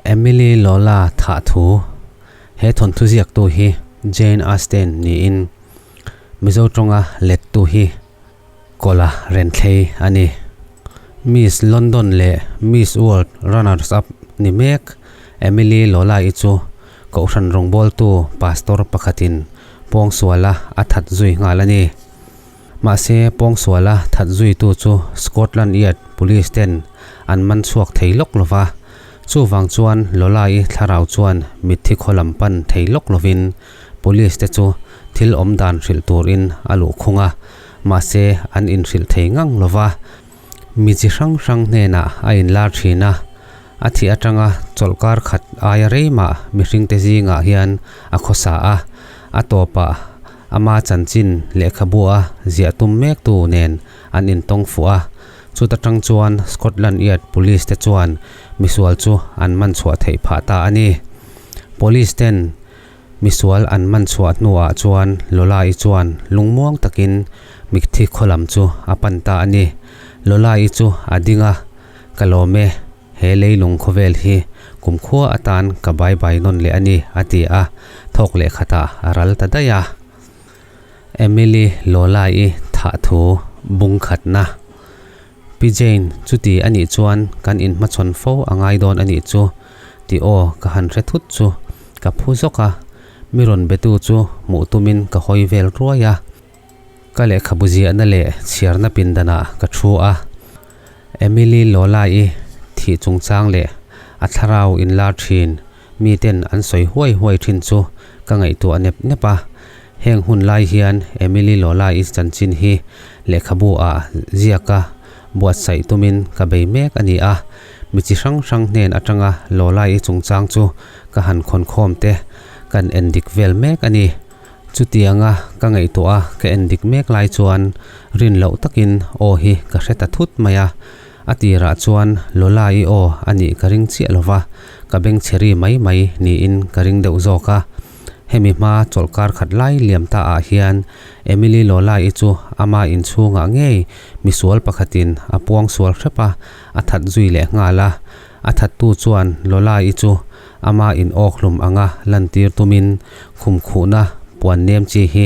Emily Lola thah thu He thawnthu ziaktu hi Jane Austen niin Mizo tawnga lettu hi Kawla Renthlei a ni. Miss London leh Miss World runners up ni mek Emily Lola-i chu Kohhran rawngbawltu Pastor pakhatin pawngsuala a that zui nghal a ni. Mahse, pawngsuala that zuitu chu Scotland Yard Police ten an man chhuak thei lawk lo va. Chuvang chuan Lola-i thlarau chuan mitthi khaw lam pan thei lawk lovin Police te chu thil awm dan hrilh turin a luh khung a, mahse an inhrilh thei ngang lo va. Mi chi hrang hrang hnenah a inlar thin a, a thih atanga chawlhkar khat aia rei mah mihringte zingah hian a khawsa a, a tawpah ama chanchin lehkhabua ziah tum mektu nen an intawng fuh a. Chuta tang chuan Scotland Yard Police te chuan misual chu an man chhuah theih phah ta a ni. Police ten Misual an man chhuah hnuah chuan Lola-i chuan lungmuang takin mitthi khaw lam chu a pan ta a ni. Lola-i chu a ding a, Ka lawm e, he leilung khawvel hi kumkhua atan ka bai bai nawn leh a ni, a ti a, thawk leh khatah a ral ta daih a. Emily Lola-i thah thu bung khatna. Pi Jane, chuti a nih chuan kan inhmachhawn fo a ngai dawn a nih chu, tih aw ka han hre thut chu ka phu zawk a, mi rawn betu chu hmuh tumin ka hawi vel ruai a. Ka lehkhabu ziahna leh chhiarna pindanah ka thu a, Emily Lola-i thih chungchang leh a thlarau inlar thin miten an sawi huai huai thin chu ka ngaihtuah nep nep a. Heng hun lai hian Emily Lola-i chanchin hi lehkhabu ah ziak a buatsaih tumin ka bei mek a ni a. Mi chi hrang hrang hnen atanga Lola-i chungchang chu ka han khawnkhawm te kan en dik vel mek a ni. Chutianga ka ngaihtuah a ka en dik mek lai chuan rin loh takin aw hi ka hre ta thut mai a. A tirah chuan Lola-i aw a nih ka ring chiah lo va, ka beng chhe ri mai mai niin ka ring deuh zawk a. Hemi hma chawlhkar khat lai liam ta ah hian Emily Lola-i chu ama inchhungah ngei misual pakhatin a puang sual hrep a, a that zui leh nghal a. A thattu chuan Lola-i chu ama in awk hlum anga lantir tumin khum khuhna puan nem chi hi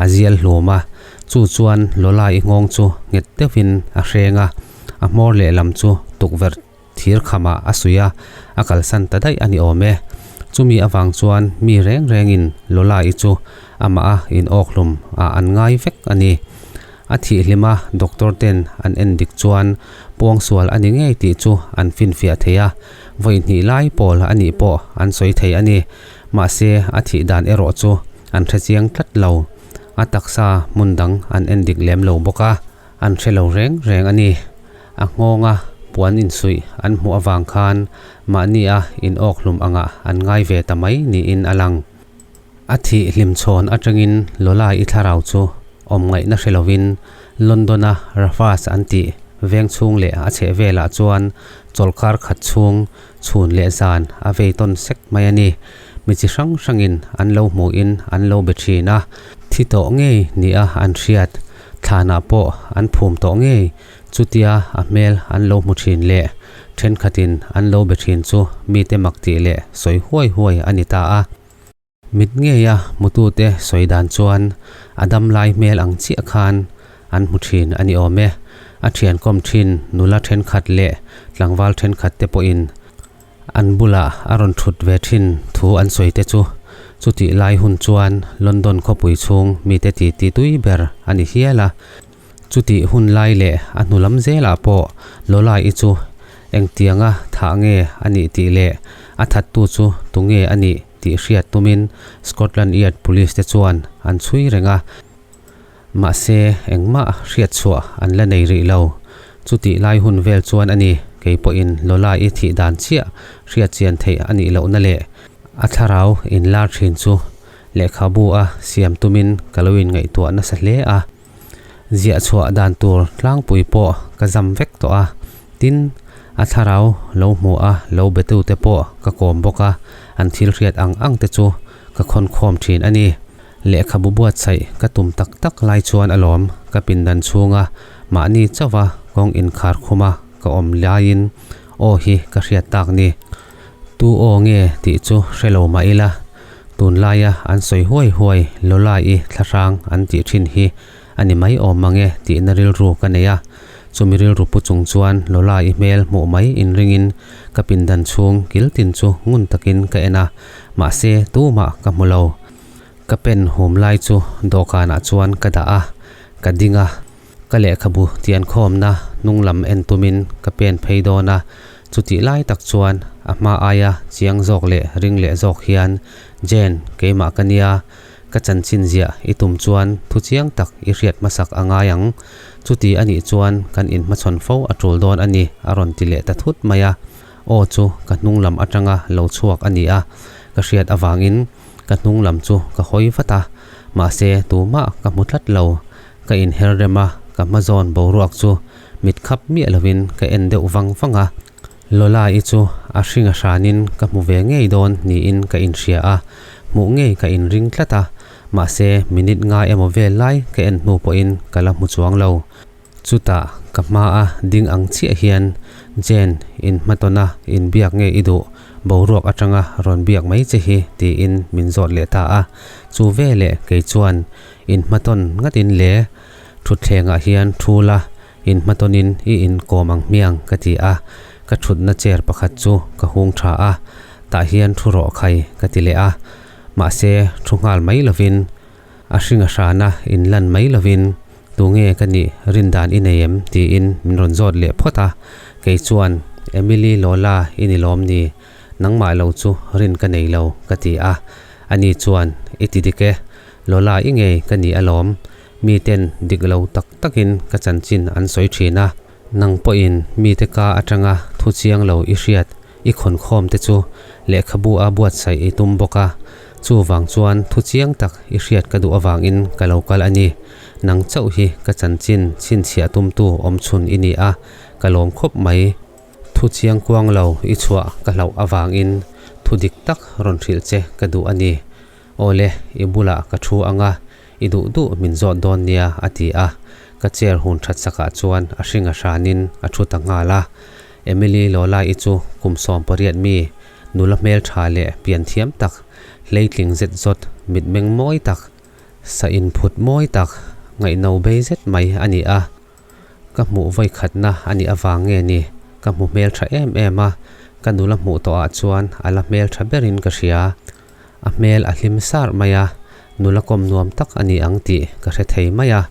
a zial hlum a, chu chuan Lola-i nghawng chu nghet deuhin a hreng a, a hmawr lehlam chu tukverh thir khamah a suih a, a kalsan ta daih a ni awm e. Chumi avang chuan mi reng rengin Lola-i chu amah a in awk hlum ah an ngai vek a ni. A thihhlima doctor ten an en dik chuan puangsual a ni ngei tih chu an finfiah thei a, vawi hnih lai pawl a nih pawh an sawi thei a ni. Mahse a thih dan erawh chu an hre chiang tlat lo. A taksa hmun dang an en dik lem lo bawk a, an hre lo reng reng a ni. A nghawnga puan insuih an hmuh avang khan mahnia in awk hlum angah an ngai ve ta mai niin a lang. A thih hlimchhawn atangin Lola i thlarau chu awm ngaihna hre lovin London-a Rafas an tih veng chhung leh a chheh velah chuan chawlhkar khat chhung chhun leh zan a vei tawn sek mai a ni. Mi chi hrang hrangin an lo hmuhin an lo be thin a, thi tawh ngei nia an hriat, thlanah pawh an phum tawh ngei Chutia a hmel an lo hmu thin leh thenkhatin an lo be thin chu mite mak tih leh sawi huai huai a ni ta a. Mit ngeia hmutute sawi dan chuan a dam lai hmel ang chiah khan an hmu thin a ni awm e. A thiankawm thin nula thenkhat leh tlangval thenkhat te pawhin an bulah a rawn thut ve thin thu an sawi te chu chutih lai hun chuan London khawpui chhung mite titi tui ber a ni hial a. Chutih hun lai leh a hnu lam zelah pawh Lola-i chu engtianga thah nge a nih tih leh a thattu chu tunge a nih tih hriat tumin Scotland Yard Police te chuan an chhui reng a, mahse engmah hriat chhuah an la nei rih lo. Chutih lai hun vel chuan a ni kei pawhin Lola-i thih dan chiah hriat chian theih a nih lohna leh a thlarau inlar thin chu lehkhabu a siam tumin ka lo inngaihtuah nasa hle a. Ziah chhuah dan tur tlangpui pawh ka zam vek tawh a, tin, a thlarau lo hmu a lo betute pawh ka kawm bawk a, an thil hriat ang ang te chu ka khawn khawm thin a ni. Lehkhabu buatsaih ka tum tak tak lai chuan alawm ka pindan chhunga mahni chauha kawng inkhar khuma ka awm laiin aw hi ka hriat tak ni. Tu aw nge tih chu hre lo mah ila, tunlaia an sawi huai huai Lola-i thlahrang an tih thin hi a ni mai awm mang e tihna rilru ka nei a. Chumi rilru pu chung chuan Lola-i hmel hmuh mai inringin ka pindan chhung kil tin chu ngun takin ka en a, mahse tumah ka hmu lo. Ka pen hum lai chu dawhkanah chuan ka dah a, ka ding a. Ka lehkhabu tiankhawmna hnung lam en tumin ka pen phei dawn a, chutih lai tak chuan a hma aia chiang zawk leh ring leh zawk hian, Jane, keimah ka nia, ka chanchin ziah i tum chuan thu chiang tak i hriat hmasak a ngai ang. Chuti a nih chuan kan inhmachhawn fo a tul dawn a ni, a rawn ti leh ta thut mai a. Aw chu ka hnung lam atanga lo chhuak a ni a, ka hriat avangin ka hnung lam chu ka hawi vat a, mahse tumah ka hmu tlat lo. Ka inher rem a, ka hma zawn boruak chu mit khap miah lovin ka en deuh vang vang a. Lola-i chu a hring a hranin ka hmu ve ngei dawn niin ka inhria a, hmuh ngei ka inring tlat a, mahse minute nga emaw vel lai ka en hnu pawhin ka la hmu chuang lo. Chutah ka hmaa ding ang chiah hian Jane inhmatawna inbiak nge i duh, boruak atanga rawn biak mai che hi tiin min zawt leh ta a. Chu veleh kei chuan inhmatawn ngatin le thutthlengah hian thu la inhmatawnin i inkawm ang hmiang ka ti a, ka thutna chair pakhat chu ka hung tha a, tah hian thu rawh khai ka ti leh a, mahse thu nghal mai lovin A hring a hrana inlan mai lovin, Tunge ka nih rin dan i nei em? tiin min rawn zawt leh phawt a. Kei chuan, Emily Lola i ni lawm ni? Nangmah lo chu rin ka nei lo, ka ti a. Ani chuan, I ti dik e, Lola i ngei ka ni alawm. Miten dik lo tak takin ka chanchin an sawi thin a. Nang pawhin mite ka atanga thu chiang lo i hriat I khawnkhawm te chu lehkhabu a buatsaih i tum bawk a, chuvang chuan thu chiang tak i hriat ka duh avangin ka lo kal a ni. Nang chauh hi ka chanchin chhinchhiah tumtu awm chhun i ni a, ka lawm khawp mai. Thu chiang kuang lo i chhuah ka hlauh avangin thu dik tak rawn hrilh che ka duh a ni. Awle, i bulah ka thu ang a, i duh duh min zawt dawn nia, a ti a. Ka chair hun that sakah chuan a hring a hranin a thu ta nghal a. Emily Lola-i chu kum 18 mi, nula hmeltha leh pian thiam tak, hleitling zet zawt, mitmeng mawi tak, sa inphut mawi tak, ngaihno bei zet mai a ni a. Ka hmuh vawikhatna a nih avang nge ni, ka hmu hmeltha em em a, ka nula hmuh tawhah chuan a la hmeltha berin ka hria. A hmel a hlim sar mai a, nula kawm nuam tak a ni ang tih ka hre thei mai a.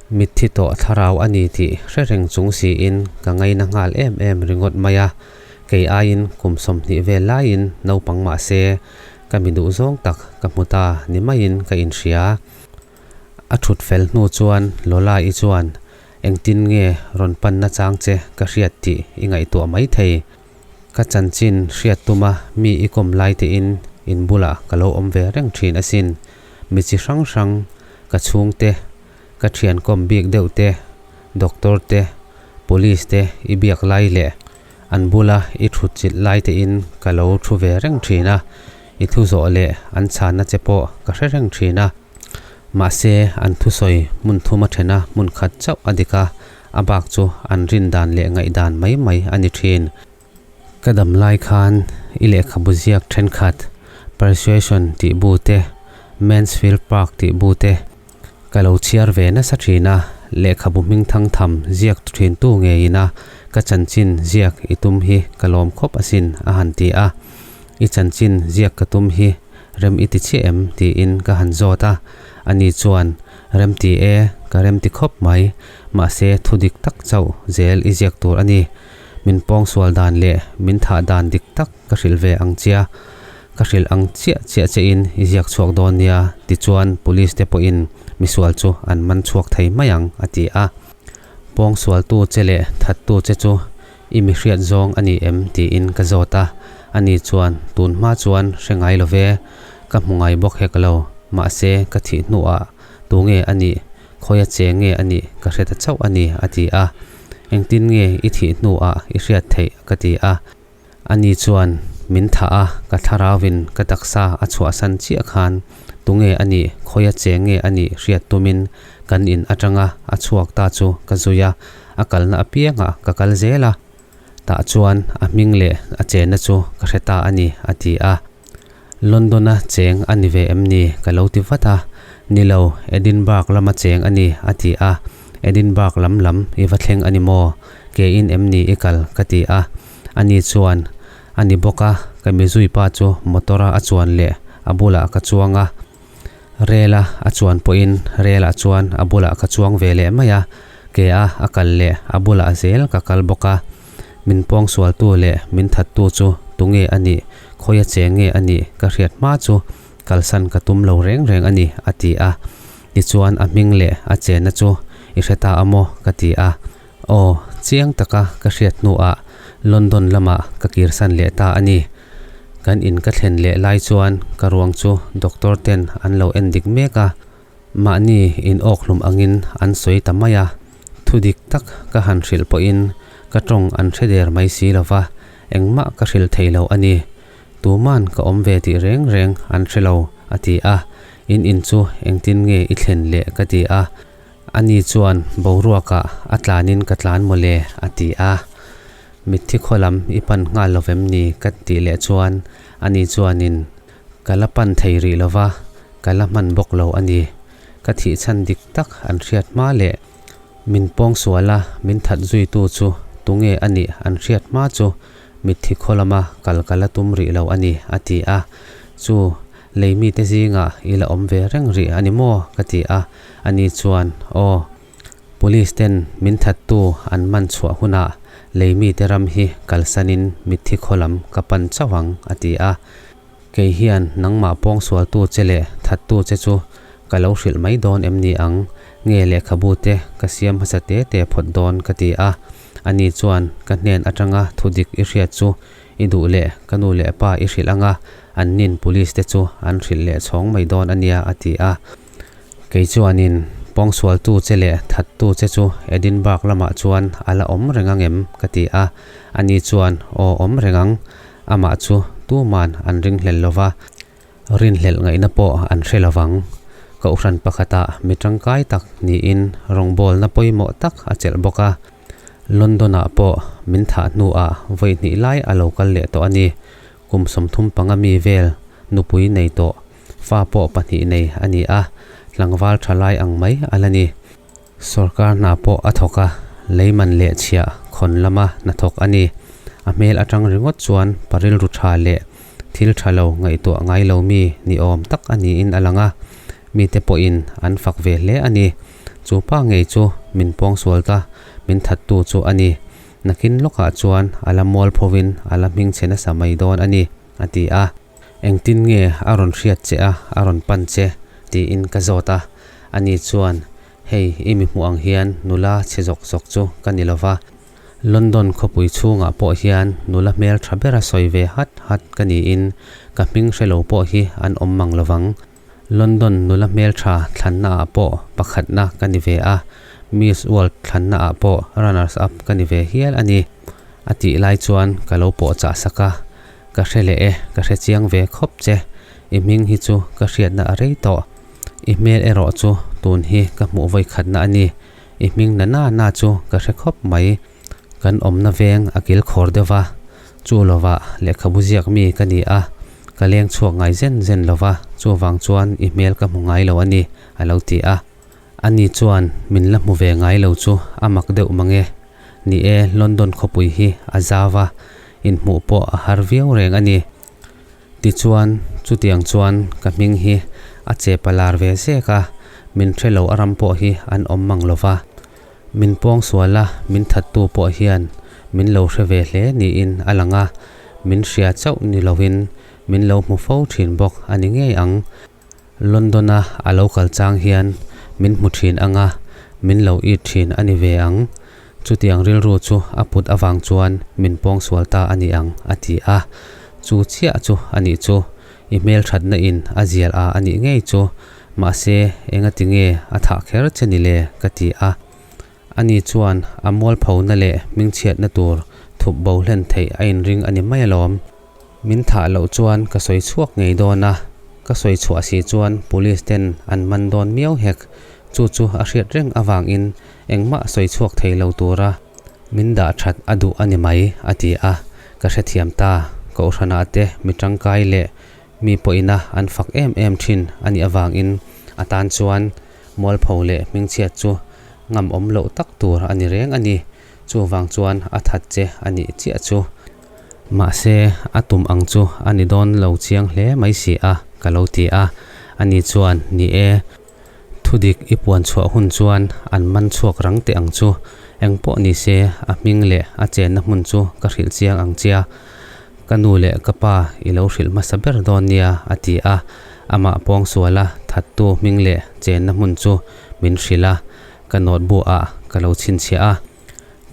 Mitthi tawh thlarau a ni tih hre reng chung siin ka ngaina nghal em em ringawt mai a. Kei aiin kum 20 vel laiin naupang mah se, ka mi duh zawng tak ka hmu ta ni maiin ka inhria. A thut fel hnu chuan Lola-i chuan, Engtin nge rawn panna chang che ka hriat tih i ngaihtuah maithei. Ka chanchin hriat tuma mi i kawm lai tein in bulah ka lo awm ve reng thin asin. Mi chi hrang hrang, ka chhungte, ka thian kawm bik deuh te, doctor te, police te i biak lai leh an bula i thut chilh lai tein ka lo thu ve reng thin a. I thu zawh leh an chhanna che pawh ka hre reng thin a. Mahse, an thusawi hmun thum a then a, hmun khat chauh a dik a, a bak chu an rin dan leh ngaihdan mai mai a ni thin. Ka dam lai khan i lehkhabu ziak thenkhat, Persuasion tih bu te, Mansfield Park tih bu te ka lo chhiar ve nasa thin a, lehkhabu hming thang tham ziak thintu ngeiin a ka chanchin ziak i tum hi ka lawm khawp asin a han ti a. I chanchin ziak ka tum hi rem i ti chiah em? tiin ka han zawt a, ani chuan, Rem ti e, ka rem ti khawp mai, mahse thu dik tak chauh zel i ziak tur a ni. Min pawngsual dan leh min thah dan dik tak ka hrilh ve ang chia, ka hrilh ang chiah chiah chein i ziak chhuak dawn nia, tichuan police te pawhin misual chu an man chhuak thei mai ang, a ti a. Pawngsualtu che leh thattu che chu I mi hriat zawng a ni em? tiin ka zawt a, ani chuan, Tun hma chuan hre ngai lo ve, ka hmu ngai bawk hek lo, mahse ka thih hnuah tu nge a nih, khawia che nge a nih ka hre ta chauh a ni, a ti a. Engtin nge i thih hnuah i hriat theih? ka ti a. Ani chuan, Min thah a, ka thlarauvin ka taksa a chhuahsan chiah khan. Tunge a nih, khawia cheng nge a nih hriat tumin kan in atanga a chhuak ta chu ka zui a, a kalna apiangah ka kal zel a. Tah chuan a hming leh a chenna chu ka hre ta a ni, a ti a. London-a cheng a ni ve em ni? ka lo ti vat a. Ni lo, Edinburgh lama cheng a ni, a ti a. Edinburgh lam lam i va thleng a ni maw? Ke in em ni i kal? ka ti a. Ani chuan, A ni bawk a, ka mizui pa chu motor-a a chuan leh a bulah ka chuang a. Rel-a a chuan pawhin rel-ah chuan a bulah ka chuang ve leh mai a, ke-a a kal leh a bulah zel ka kal bawk a. Min pawngsualtu leh min thattu chu tunge a nih, khawia che nge a nih ka hriat hma chu kalsan ka tum lo reng reng a ni, a ti a. Tichuan a hming leh a chenna chu i hre ta a maw? ka ti a. Aw, chiang taka ka hriat hnuah London lamah ka kirsan leh ta a ni. Kan in ka thlen leh lai chuan ka ruang chu doctor ten an lo en dik mek a, mahni in awk hlum angin an sawi ta mai a. Thu dik tak ka han hrilh pawhin ka tawng an hre der mai si lo va, engmah ka hrilh thei lo a ni. Tuman ka awm ve tih reng reng an hre lo, a ti a. In in chu engtin nge i thlen leh ka ti a. Ani chuan boruakah a tlanin ka tlan mawle a ti a. Mitthi khaw lam i pan nghal lo vem ni ka tih leh chuan ani chuanin ka la pan thei rih lo va, ka la hman bawk lo a ni. Ka thih chhan dik tak an hriat hma leh min pawngsual a min that zuitu chu tunge a nih an hriat hma chu mitthi khaw lama kal ka la tum rih lo a ni a ti a. Chu lei mite zingah i la awm ve reng rih a ni maw? ka ti a. Ani chuan, Aw, Police ten min thattu an man chhuah hunah lei mite ram hi kalsanin mitthi khaw lam ka pan chauh ang, a ti a. Kei hian nangmah pawngsualtu che leh thattu che chu ka lo hrilh mai dawn em ni ang? Nge lehkhabu te ka siam hmasa te te phawt dawn ka ti a. Ani chuan ka hnen atanga thu dik i hriat chu i duh leh ka nu leh pa i hrilh anga an nin police te chu an hrilh leh chhawng mai dawn a nia a ti a. Kei chuanin pawngsualtu che leh thattu che chu Edinburgh lamah chuan a la awm reng ang em? ka ti a. Ani chuan aw awm reng ang. Amah chu tuman an ringhlel lo va, rinhlelh ngaihna pawh an hre lo vang. Kohhran pakhatah mi tangkai tak niin rawngbawlna pawimawh tak a chelh bawk a. London-ah pawh min thah hnuah vawi hnih lai a lo kal leh tawh a ni. Kum 35 mi vel nupui nei tawh, fa pawh pahnih nei a ni a, tlangval tha lai ang mai a la ni. Sorkar hna pawh a thawk a, leiman leh chhiah khawn lama hnathawk a ni. A hmel atang ringawt chuan pa rilru tha leh thil tha lo ngaihtuah ngai lo mi ni awm tak a niin a lang a, mite pawhin an fak ve hle a ni. Chu pa ngei chu min pawngsual ta, min thattu chu a ni. Nakin lawkah chuan a la mual phovin a la hmingchhe nasa mai dawn a ni, a ti a. Engtin nge a rawn hriat che a, a rawn pan che? tiin ka zawt a. Ani chuan, Hei, i mi hmuh ang hian nula chhe zawk zawk chu ka ni lo va. London khawpui chhungah pawh hian nula hmel tha bera sawi ve hat hat ka niin ka hming hre lo pawh hi an awm mang lo vang. London nula hmel tha thlannaah pawh pakhatna ka ni ve a, Miss World thlannaah pawh runners up ka ni ve hial a ni, a tih lai chuan ka lo pawhchah sak a. Ka hre leh e, ka hre chiang ve khawp che. I hming hi chu ka hriatna a rei tawh. I hmel erawh chu tun hi ka hmuh vawi khatna a ni. I hming na na na chu ka hre khawp mai. Kan awmna veng a kil khawr deuh va, chu lovah lehkhabu ziak mi ka ni a, ka leng chhuak ngai zen zen lo va, chuvang chuan i hmel ka hmu ngai lo a ni, a lo ti a. Ani chuan min la hmu ve ngai lo chu a mak deuh mang e. Ni e, London khawpui hi a zau va, inhmuh pawh a har viau reng a ni. Tichuan, chutiang chuan ka hming hi a che palar ve zek a, min hre lo a ram pawh hi an awm mang lo va. Min pawngsual a, min thattu pawh hian min lo hre ve hle niin a lang a, min hria chauh ni lovin min lo hmu fo thin bawk a ni ngei ang. London-a a lo kal chang hian min hmu thin ang a, min lo it thin a ni ve ang. Chutiang rilru chu a put avang chuan min pawngsual ta a ni ang, a ti a. Chu chiah chu a nih chu, i hmelthatna in a zial a a nih ngei chu. Mahse, engati nge a thah kher che ni le? ka ti a. Ani chuan a mualphona leh hmingchhiatna tur thup bo hlen theih a inring a ni mai alawm. Min thah loh chuan ka sawi chhuak ngei dawn a, Ka sawi chhuah si chuan police ten an man dawn miau hek. Chu chu a hriat reng avangin engmah sawi chhuak thei lo tura min dah that a duh a ni mai, a ti a. Ka hrethiam ta. Kohhranah te mi tangkai leh mi pawhina an fak em em thin a nih avangin a tan chuan mualpho leh hmingchhiat chu ngam awm loh tak tur a ni reng a ni. Chuvang chuan a that che a nih chiah chu. Mahse, a tum ang chu a ni dawn lo chiang hle mai si a, ka lo ti a. Ani chuan, Ni e, thudik i puan chhuah hun chuan an man chhuak rang teh ang chu. Eng pawh ni se, a hming leh a chenna hmun chu ka hrilh chiang ang chia. Ka nu leh ka pa i lo hrilh hmasa ber dawn nia, a ti a. Amah pawngsuala thattu hming leh chenna hmun chu min hrilh a. Ka notebook ah ka lo chhinchhiah a,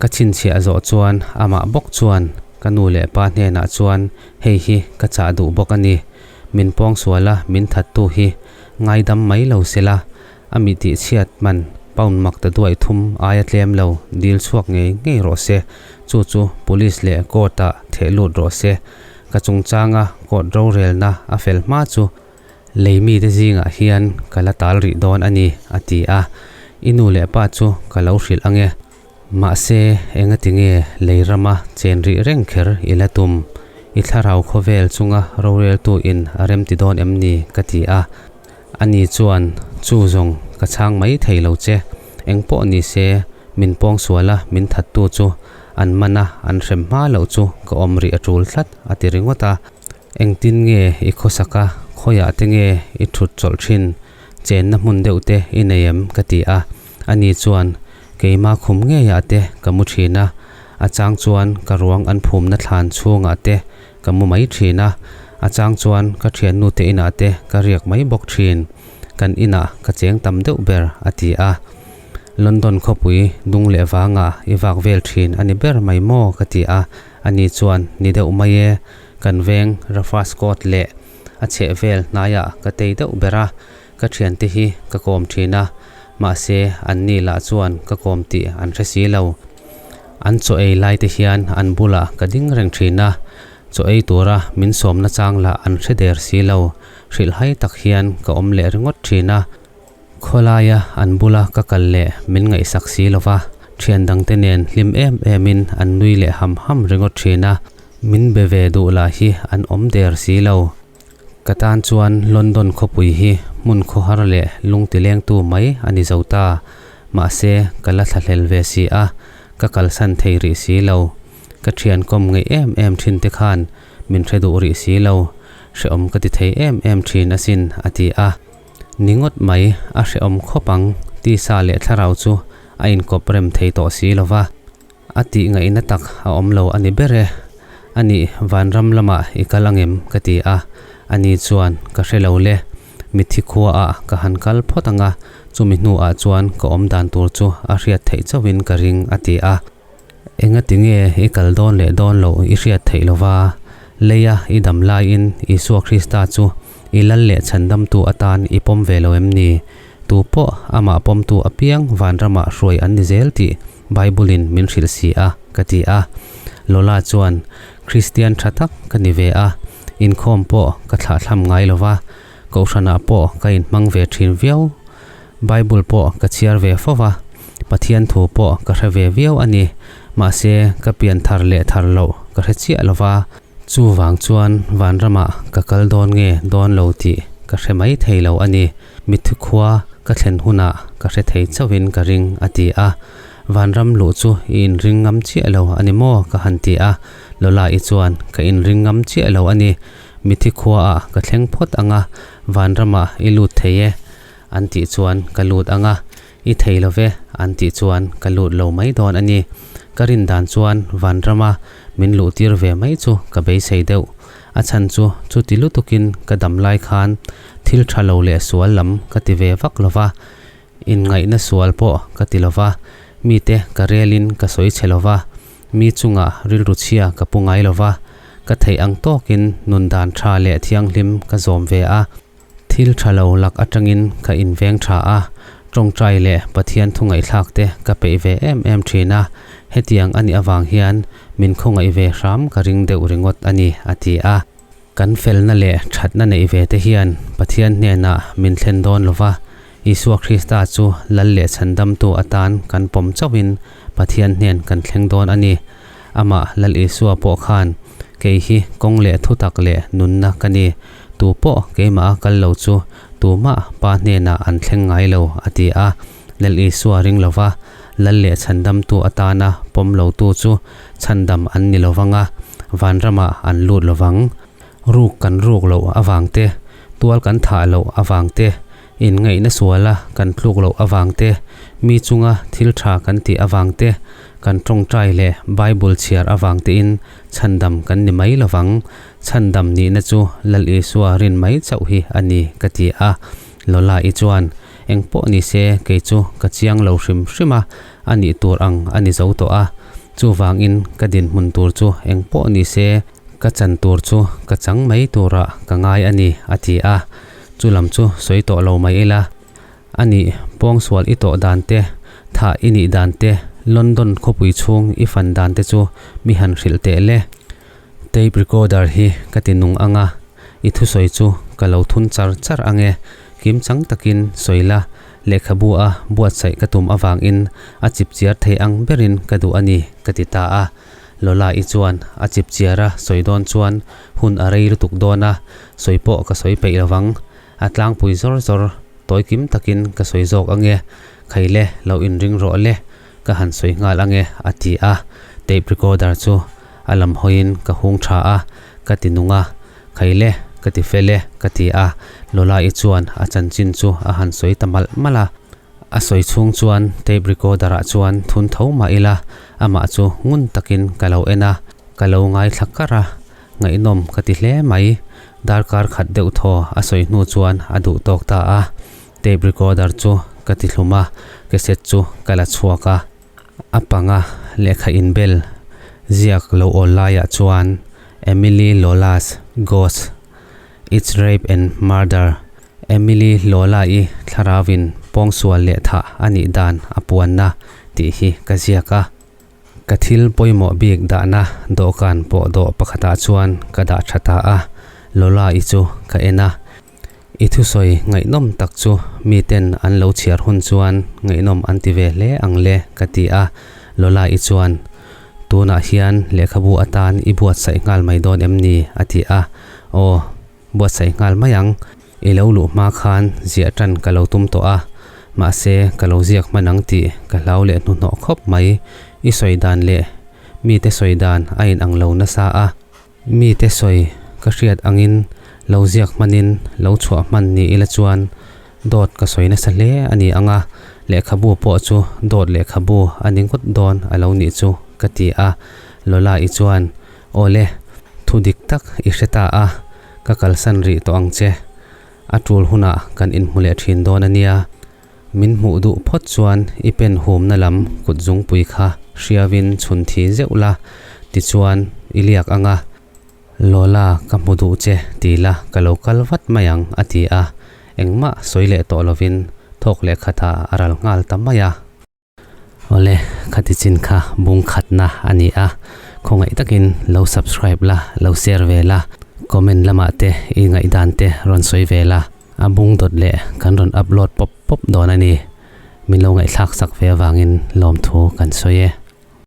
ka chhinchhiah zawh chuan amah bawk chuan ka nu leh pa hnenah chuan hei hi ka chah duh bawk a ni, min pawngsual a min thattu hi ngaidam mai lo sela, a mi tihchhiat man pound mak ta duai thum aia tlem lo dil chhuak ngei ngei rawh se, chu chu police leh court ah theh lut rawh se, ka chungchanga court rorelna a fel hma chu Lei mite zingah hian ka la tal rih dawn a ni, a ti a. I nu leh pa chu ka lo hrilh ang e. Mahse, engati nge lei rama chen rih reng kher i la tum? I thlarau khawvel chunga roreltu in a remti dawn em ni? ka ti a. Ani chuan, Chu zawng, ka chhang mai thei lo che. Engpawh ni se, min pawngsual a min thattu chu an man a, an hrem hma loh chu ka awm rih a tul tlat, a ti ringawt a. Engtin nge i khawsak a, khawiah te nge i thut chawlh thin, chenna hmun deuh te i nei em? ka ti a. Ani chuan, Keima khum ngeiah te ka mu thin a, a chang chuan ka ruang an phumna thlan chhungah te ka mu mai thin a, a chang chuan ka thiannu te inah te ka riak mai bawk thin, kan inah ka cheng tam deuh ber, a ti a. London khawpui dung leh vangah i vak vel thin a ni ber mai maw? ka ti a. Ani chuan, Ni deuh mai e, Kan veng Rafa Scott leh a chheh vel hnaiah ka tei deuh ber a, ka thiante hi ka kawm thin a, mahse anni lah chuan ka kawm tih an hre si lo. An chaw ei lai te hian an bulah ka ding reng thin a, chaw ei tura min sawmna chang lah an hre der si lo, hrilhhai tak hian ka awm leh ringawt thin a. Khawlaia an bula ka kal leh min ngaihsak si lo va, thian dangte nen hlim em emin an nui leh ham ham ringawt thin a, min be ve duh lah hi an awm der si lo. Ka tan chuan London khawpui hi hmun khawhar leh lungtilengtu mai a ni zo ta, mahse ka la thlahlel ve si a, ka kalsan thei rih si lo. Ka thian kawm ngeih em em thin te khan min hre duh rih si lo, hrehawm ka ti thei em em thin asin, a ti a. Ni ngawt mai, a hrehawm khawp ang, tisa leh thlarau chu a inkawp rem thei tawh si lo va, a tih ngaihna tak a awm lo a ni ber e. A nih, vanram lamah i kal angem? ka ti a, ani chuan, Ka hre lo le, mitthi khuaah ka han kal phawt ang a, chumi hnuah chuan ka awm dan tur chu a hriat theih chauhin ka ring, a ti a. Engati nge i kal dawn leh dawn loh i hriat theih lova, leia i dam laiin Isua Krista chu i lal leh chhandamtu atan i pawm ve lo em ni? Tu pawh amah pawmtu apiang vanramah hruai an ni zel tih Bible-in min hrilh si a, ka ti a. Lola chuan, Kristian tha tak ka ni ve a, inkhawm pawh ka thlahthlam ngai lova, Kohhranah pawh ka inhmang ve thin viau. Bible pawh ka chhiar ve fo va, Pathian thu pawh ka hre ve viau a ni. Mahse, ka pian thar leh thar loh ka hre chiah lo va. Chuvang chuan vanramah ka kal dawn nge dawn lo tih ka hre mai thei lo a ni. Mitthi khua ka thlen hunah ka hre thei chauhin ka ring, a ti a. Vanram luh chu i inring ngam chiah lo a ni maw? ka han ti a. Lola-i chuan, Ka inring ngam chiah lo a ni. Mitthi khuaah ka thleng phawt ang a, vanramah i lut thei e. An tih chuan ka lut ang a, i thei lo ve an tih chuan ka lut lo mai dawn a ni. Ka rin dan chuan vanrama min luh tir ve mai chu ka beisei deuh. A chhan chu chuti lutukin ka dam lai khan thil tha lo leh sual lam ka ti ve vak lo va, inngaihna sual pawh ka ti lo va, mite ka relin ka sawi chhe lo va, mi chungah rilru chhia ka pu ngai lo va, ka theih ang tawkin nun dan tha leh thianghlim ka zawm ve a. Thil tha lo lak atangin ka inveng tha a, tawngtai leh Pathian thu ngaihthlak te ka peih ve em em thin a, hetiang a nih avang hian min khawngaih ve hram ka ring deuh ringawt a ni, a ti a. Kan felna leh thatna neih ve te hian Pathian hnenah min thlen dawn lo va, Isua Krista chu Lal leh Chhandamtu atan kan pawm chauhin Pathian hnen kan thleng dawn a ni. Amah Lal Isua pawh khan, Kei hi kawng leh thutak leh nunna ka ni, tu pawh keimah a kal lo chu tumah Pa hnenah an thleng ngai lo, a ti a. Lal Isua ring lo va, Lal leh Chhandamtu atana pawm lotu chu chhandam an ni lo vang a, vanramah an lut lo vang. Ruk kan ruk loh avang te, tual kan thah loh avang te, inngaihna suala kan tluk loh avang te, mi chunga thil tha kan tih avang te, kan tawngtai leh Bible chhiar avang tein chhandam kan ni mai lo vang. Chhandam nihna chu Lal Isua rin mai chauh hi a ni, ka ti a. Lola i chuan, Eng pawh ni se kei chu ka chiang lo hrim hrim a, a nih tur ang a ni zo tawh a. Chuvangin ka dinhmun tur chu eng pawh ni se ka chan tur chu ka chang mai turah ka ngai a ni, a ti a. Chu lam chu sawi tawh lo mai ila. A nih pawngsual i tawh dan te, thah i nih dan te, London khawpui chhung i fan dan te chu mi han hrilh teh le. Tape recorder hi ka ti nung ang a, i thusawi chu ka lo thun char char ang e, kim chang takin sawi la, lehkhabu a buatsaih ka tum avangin a chip chiar thei ang berin ka duh a ni, ka ti ta a. Lola i chuan a chip chiar a sawi dawn chuan hun a rei lutuk dawn a, sawi pawh ka sawi peih lovang, a tlangpui zawr zawr tawi kim takin ka sawi zawk ang e, khaile lo inring rawh le, ka han sawi nghal ang e, a ti a, tape recorder chu A lam hawiin ka hung tha a, ka ti nung a, Khaile, ka ti fel e, ka ti a. Lola-i chuan a chanchin chu a han sawi ta malh malh a. A sawi chhung chuan tape recorder-ah chuan thun tho mah ila, amah chu ngun takin ka lo en a, ka lo ngaithla kar a, ngaihnawm ka ti hle mai. Darkar khat deuh thaw a sawi hnu chuan a duh tawk ta a. Tape recorder chu ka ti hlum a, cassette chu ka la chhuak a. A panga lehkha inbel ziak lo awl laiah chuan Emily Lola's Ghost, Its Rape and Murder, Emily Lola-i thlarauin pawngsual leh thah a nih dan a puanna tih hi ka ziak a. Ka thil pawimawh bik dahna dawhkan pawh dawh pakhatah chuan ka dah tha ta a, Lola-i chu ka en a. I thusawi ngaihnawm tak chu miten an lo chhiar hun chuan ngaihnawm an ti ve hle ang le ka ti a, Lola i chuan, Tunah hian lehkhabu atan i buatsaih nghal mai dawn em ni? a ti a, Aw, buatsaih nghal mai ang, i lo luh hma khan ziah tan ka lo tum tawh a, mahse ka lo ziak hman ang tih ka hlau leh hnuhnawh khawp mai, i sawi dan leh mite sawi dan a inang lo nasa a. Mite sawi ka hriat angin lo ziak hmanin lo chhuah hman ni ila chuan dawt ka sawi nasa hle a ni ang a, lehkhabu pawh chu dawt lehkhabu a ni ngawt dawn a lo nih chu ka ti a. Lola-i chuan, Awle, thu dik tak i hre ta a, ka kalsan rih tawh ang che. A tul hunah kan inhmu leh thin dawn a nia. Min hmuh duh phawt chuan i pen humna lam kut zungpui kha hriavin chhun thi zeuh la, tichuan i liak ang a, Lola ka hmu duh che ti la ka lo kal vat mai ang a ti a, engmah sawi leh tawh lovin thawk leh khatah a ral nghal ta mai a. Awle, khati chin kha bung khatna a ni a, khawngaih takin lo subscribe la, lo share ve la, comment lamah te i ngaihdan te rawn sawi ve la, a bung dawt leh kan rawn upload pawp pawp dawn a ni. Min lo ngaihthlak sak ve avangin lawmthu kan sawi e.